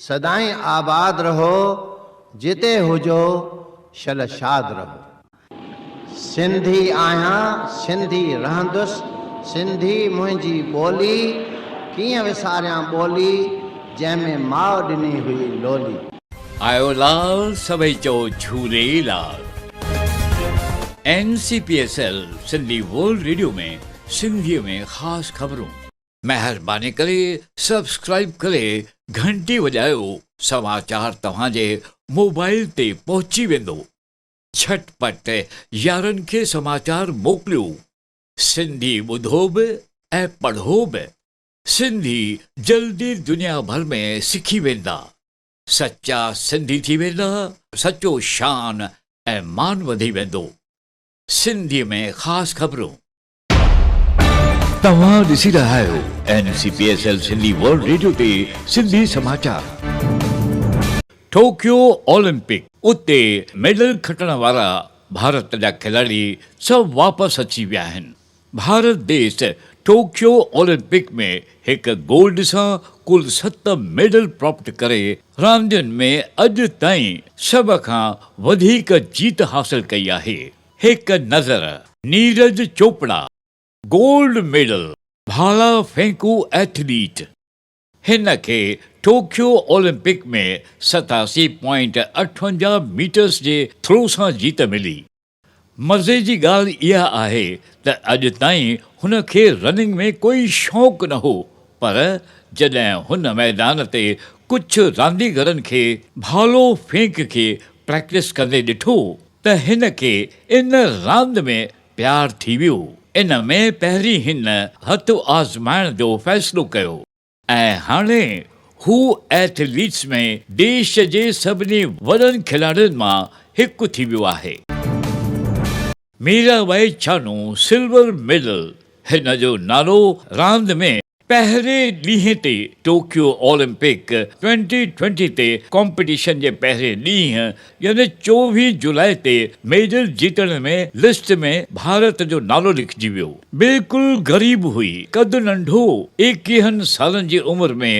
سدائين آباد رهو، جتي هجو شل شاد رهو. سنڌي آهيان، سنڌي رهندس، سنڌي منهنجي ٻولي، ڪيئن وساريان ٻولي، جنهن ۾ ماء ڏني هئي لولي. آيو لال سڀئي چئو Jhulelal. N C P S L Sindhi world radio ۾ سنڌيء ۾ خاص خبرون. مهرباني ڪري سبسڪرائيب ڪري گهنٽي وڄايو سماچار توهان جي موبائل تي پهچي ويندو. جهٽ پٽ يارن کي سماچار موڪليو. سنڌي ٻڌو به ۽ پڙهو به. سنڌي جلدي دنيا ڀر ۾ سکي ويندا. سچا سنڌي ٿي ويندا، سچو شان ۽ مان وڌي ويندو. سنڌي ۾ خاص خبرون. توهان ڏسي رهيا آهيو N C P S L Sindhi world radio تي سنڌي سماچار. ٽوڪيو اولمپڪ، اتي ميڊل کٽڻ وارا ڀارت جا کلاڙي سڀ واپس اچي ويا آهن. ڀارت ديس ٽوڪيو اولمپڪ ۾ هڪ گولڊ سان ڪل ست ميڊل پراپت ڪري راندين ۾ اڄ تائين سڀ کان وڌيڪ جيت حاصل ڪئي آهي. هڪ نظر نيرج چوپڙا، گولڊ ميڊل، ڀالا ڦينڪو ايٿليٽ، هن کي ٽوڪيو اولمپڪ ۾ 87 پوائنٽ 58 ميٽرز جي ٿرو سان جيت ملي. مزي جي ڳالهه اها آهي ته اڄ تائين هن کي رننگ ۾ ڪوئي شوق نه هو پر جڏهن هن ميدان تي ڪجهه رانديگرن کي ڀالو ڦينڪ کي پريڪٽس ڪندي ڏٺو ته هن کي ان راند ۾ پيار ٿي ويو. ان ۾ پهرين هن هٿ آزمائڻ جو فيصلو ڪيو ۽ هاڻي هو ايٿليٽس ۾ ديش جي سڀني وڏن کلاڙين مان هڪ ٿي ويو آهي. ميرا ٻائي چانو سلور ميڊل، هن جو نالو راند ۾ پهرين ڏينهن تي ٽوڪيو اولمپڪ ٽوئنٽي ٽوئنٽي تي ڪامپٽيشن جي پهرين ڏينهن يعني 24 جولاء تي ميڊل جيتڻ ۾ لسٽ ۾ ڀارت جو نالو لکجي ويو. بلڪل غريب هئي، قد ننڍو، ايڪيهن سالن جي عمر ۾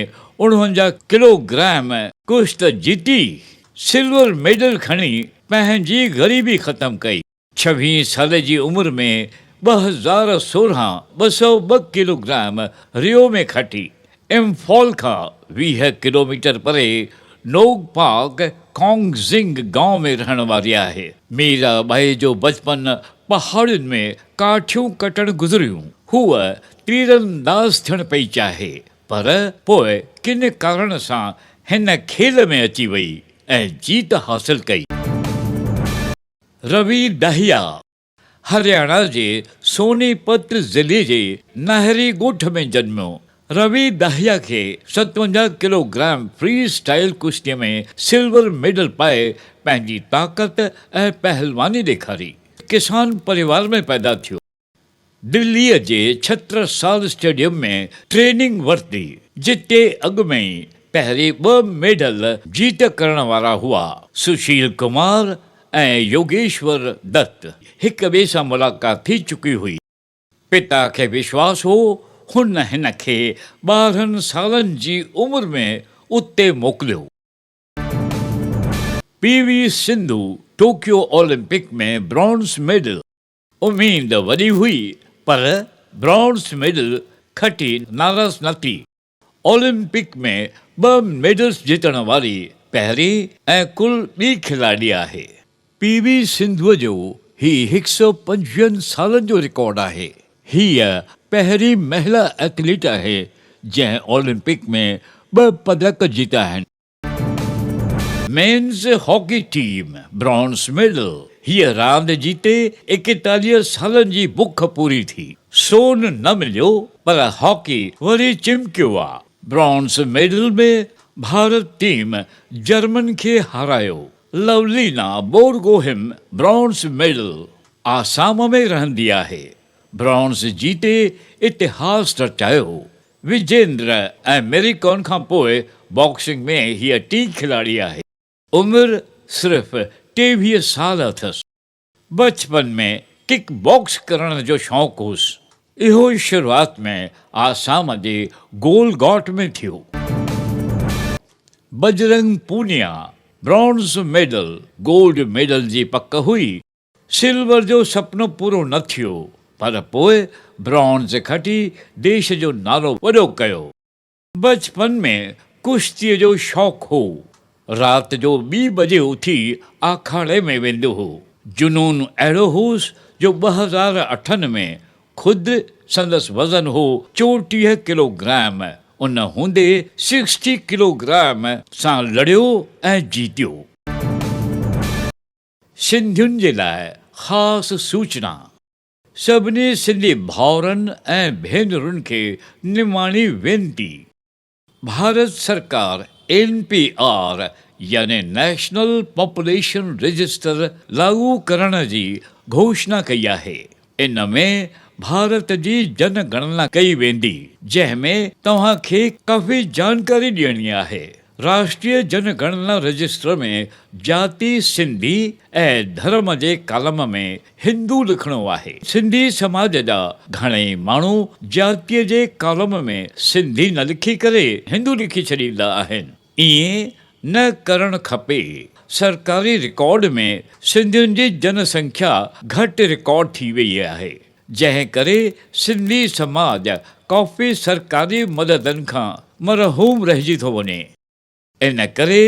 49 ڪلو گرام ڪشت جيتي سلور ميڊل کڻي پنهنجي غريبي ختم ڪئي. ڇويهين سال جي عمر ۾ 2016 202 ڪلوگرام ريو ۾ کٽي. امفال کان 20 ڪلوميٽر پري نوگپاڪ ڪانگزنگ گانء ۾ رهڻ واري آهي. ميرا ٻائي جو بچپن پهاڙين ۾ ڪاٺيون ڪٽڻ گذريون. هوء تيرانداز ٿيڻ پئي چاهي پر پوء ڪن ڪارڻ سان هن کيل ۾ اچي وئي ۽ جيت حاصل ڪئي. روي داهيا هرياڻا جي سوني پت ضلعي جي ناهري ڳوٺ ۾ جنميو. روي داهيا کي 57 ڪلو گرام فري اسٽائل ڪشتي ۾ سلور ميڊل پائي پنهنجي طاقت ۽ پهلواني ڏيکاري. ڪسان پريوار ۾ پيدا ٿيو. دليء جي ڇتر سال اسٽيڊيم ۾ ٽريننگ ورتي، جتي اڳ ۾ ئي پهرين ٻه ميڊل جيت ڪرڻ وارا هئا، سشيل ڪمار ۽ يوگيشور دت، هڪ ٻئي سان ملاقات ٿي چڪي هئي. پتا کي وشواس هو، هن هن کي 12 سالن جي عمر ۾ اتي موڪليو. P V Sindhu Tokyo Olympic ۾ bronze medal. اميد وڏي هئي پر برونز ميڊل کٽي ناراض نه ٿي. اولمپڪ ۾ ٻه ميڊلز جيتڻ واري پهرين ۽ ڪل ٻي کلاڙي آهي. پي وي سنڌوء جو هي هڪ سئو پنجويهن سالن جو رڪارڊ آهي. هيء پهرين مهلا ايٿليٽ آهي جنهن اولمپڪ ۾ ٻه پدڪ جيتا آهن. Men's hockey team bronze medal, هيء راند جيتي 41 سالن جي بک پوري ٿي. سون نه مليو پر هاڪي وري چمڪيو آ. Bronze medal ۾ Bharat team German کي هارايو. لولينا بورگوهين برونز ميڊل، آسام ۾ رهندي آهي، برونز جيتي اتهاس رچايو. وجيندر ۽ ميري ڪام کان پوء باڪسنگ ۾ هيء ٽين کلاڙي آهي. عمر صرف 23 سال اٿس. بچپن ۾ ڪڪ باڪس ڪرڻ جو شوق هوس. اهو شروعات ۾ آسام جي گول گهاٽ ۾ ٿيو. Bajrang Punia bronze medal, gold medal جي پڪ هئي، سلور جو سپنو پورو نه ٿيو پر پوء برانز کٽي ديش جو نالو وڏو ڪيو. بچپن ۾ ڪشتيء جو شوق هو. رات جو ٻي بجي اٿي آکاڙي ۾ ويندو هو. جنون اهڙو هوس جو 2008 ۾ خود سندس وزن هو 34 ڪلو گرام، ان هوندي سڪسٽي ڪلو گرام سان لڙيو ۽ جيتيو. سنڌين جي لاء خاص سوچنا. سڀني سنڌي ڀائرن ۽ ڀينرن کي نماڻي وينتي. ڀارت سرڪار اين پي آر يعني نيشنل پاپوليشن رجسٽر لاڳو ڪرڻ جي گهوشنا ڪئي آهي. ان ۾ ڀارت جي جن گڻنا ڪئي ويندي جنهن ۾ توهان کي ڪافي جانڪاري ڏيڻي آهي. راشٽريه جن گڻنا رجسٽر ۾ جاتي سنڌي ۽ ڌرم جي ڪالم ۾ هندو لکڻو آهي. سنڌي سماج جا گهڻئي ماڻهو جاتيء جي ڪالم ۾ سنڌي نه لکي ڪري هندو لکي ڇڏيندا آهن. ائين نه ڪرڻ کپي. سرڪاري رڪارڊ ۾ سنڌين جي جن سنکيا گهٽ رڪارڊ ٿي ويئي آهي. جنهن ڪري سنڌي سماج ڪافي سرڪاري مددن کان مرحوم رهجي ٿو وڃي. ان ڪري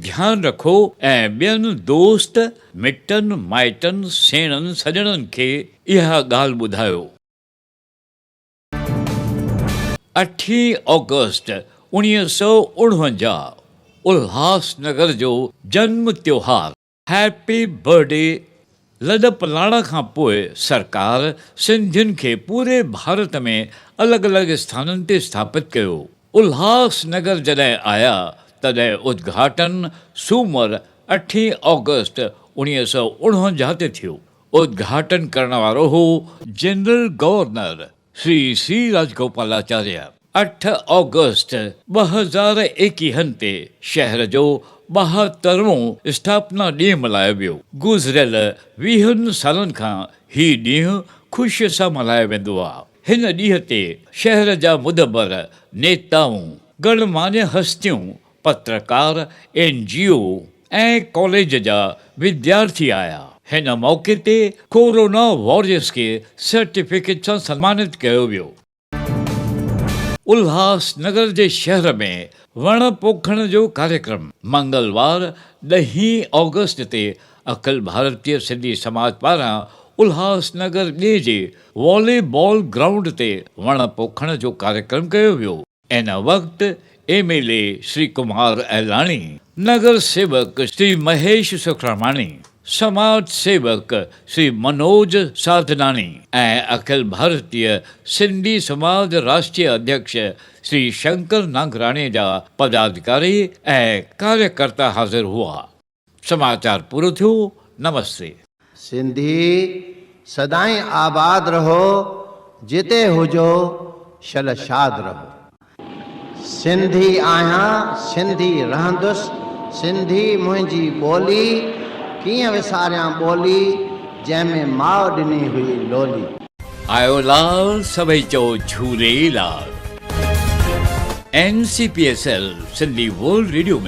ڌيان رکو ۽ ٻين دوست، مٽن، مائٽن، سيڻن، سڄڻن کي اها ڳالهه ٻڌايو. اٺين آگسٽ 1949 الهاس نگر جو جنم تيوهار. هيپي برٿ ڊي لڏپلاڻ کان پوء سرڪار سنڌين کي پوري ڀارت ۾ الڳ الڳ اسٿانن تي اسٿاپت ڪيو. الهاس نگر جڏهن آيا تڏهن ادگهاٽن سومر اٺين آگسٽ 1949 تي ٿيو. ادگهاٽن ڪرڻ وارو هو general governor Shri C Rajagopalachari. اٺ آگسٽ 2021 تي شهر جو ٻاهترون اسٿاپنا ڏينهن ملهايو ويو. گذريل ويهن سالن کان هي ڏينهن خوشيء سان ملهايو ويندو آهي. هن ڏينهن تي شهر جا مدبر، نيتائون، گڻمانيه هستيون، پترڪار، اين جي او ۽ ڪاليج جا وديارٿي آيا. هن موقعي تي ڪورونا واريئرز کي سرٽيفڪيٽ سان سنمانت ڪيو ويو. الهاس نگر جي شهر ۾ وڻ پوکڻ جو ڪاريڪرم منگلوار ڏهين آگسٽ تي اکل ڀارتيه سنڌي سماج پاران الهاس نگر ٻئي جي والي بال گرائونڊ تي وڻ پوکڻ جو ڪاريڪرم ڪيو ويو. ان وقت M L A Shri Kumar Ahlani, Nagar Sevak Shri Mahesh Sukhramani, سماج سيوڪ شري منوج ساڌناڻي ۽ اکل ڀارتيه سنڌي سماج راشٽريه اڌيڪش شري شنڪر نانگراڻي جا پداڌڪاري ۽ ڪاريڪرتا حاضر هئا. سماچار پورو ٿيو. نمستي. سنڌي سدائين آباد رهو جتي هجو شل شاد رهو. سنڌي آهيان سنڌي رهندس سنڌي منهنجي ٻولي ڪيئن وساريان ٻولي جنهن ۾ ماء ڏني هئي لولي. آيو لال سڀئي چئو Jhulelal. N C P S L Sindhi world radio ۾.